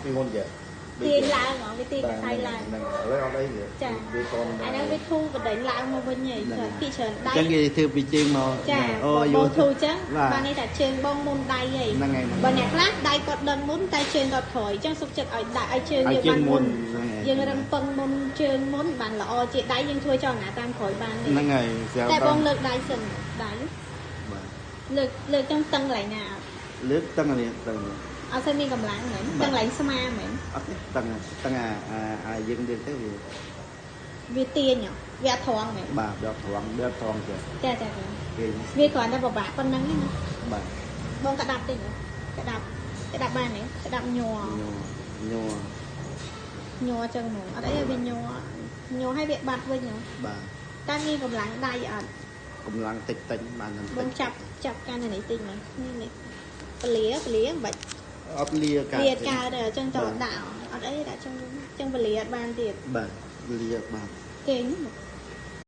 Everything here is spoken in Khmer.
ពីមុនចេះ ទាញឡើងហ្មងវាទាញកសៃឡើង ហ្នឹងឥឡូវអត់អីទេ ចា វាកន អាហ្នឹងវាធូរបដិញឡើងមកវិញហីពីច្រើនដៃ អញ្ចឹងគេធ្វើពីជើងមក ចា អូ បង យូរ ធូរចឹង បាទ បានន័យថាជើងបងមុនដៃហី ហ្នឹងហើយហ្នឹង បើអ្នកខ្លះដៃគាត់ដឹងមុនតែជើងគាត់ក្រោយចឹងសុខចិត្តឲ្យដៃឲ្យជើង ឲ្យ យើងបានមុ ជើងមុន ន ហ្នឹងហើយ យើងរឹងពឹងមុនជើងមុនបានល្អជាដៃយើងធ្វើចលនាតាមក្រោយបានទេ ហ្នឹងហើយស្រាប់ តែបងលើកដៃសិនដៃ បាទ លើកលើកចឹងតឹងកន្លែងណាអត់ លើកតឹងនេះតឹងនេះ អត់សូវមានកម្លាំងមែនតឹងកន្លែងស្មាមែន អត់ទេតឹងតឹងអាអាអាយើងលើកទៅវា វាទាញហ៎វាអត់ត្រង់មែន បាទវាអត់ត្រង់វាអត់ត្រង់ទេ ចាចាចា គេ វាគ្រាន់តែពិបាកប៉ុណ្្នឹងឯងណា បាទ បងក្តាប់តិចណាក្តាប់ក្តាប់បានទេក្តាប់ញ័រ ញ័រញ័រ ញ័រចឹងហ្មងអត់អីទេវាញ័រញ័រឲ្យវាបាត់វិញហ៎ បាទ តែមានកម្លាំងដៃអត់ កម្លាំងតិចតិចបានតែ បងចាប់ចាប់កាន់អានេះតិចមកនេះនេះពលាពលាមិនបាច់ អត់លាកើត លាកើតទេអញ្ចឹងតដាក់អត់អីដាក់ចឹងវិញចឹងពលាអត់បានទៀត បាទលាបាទ គេង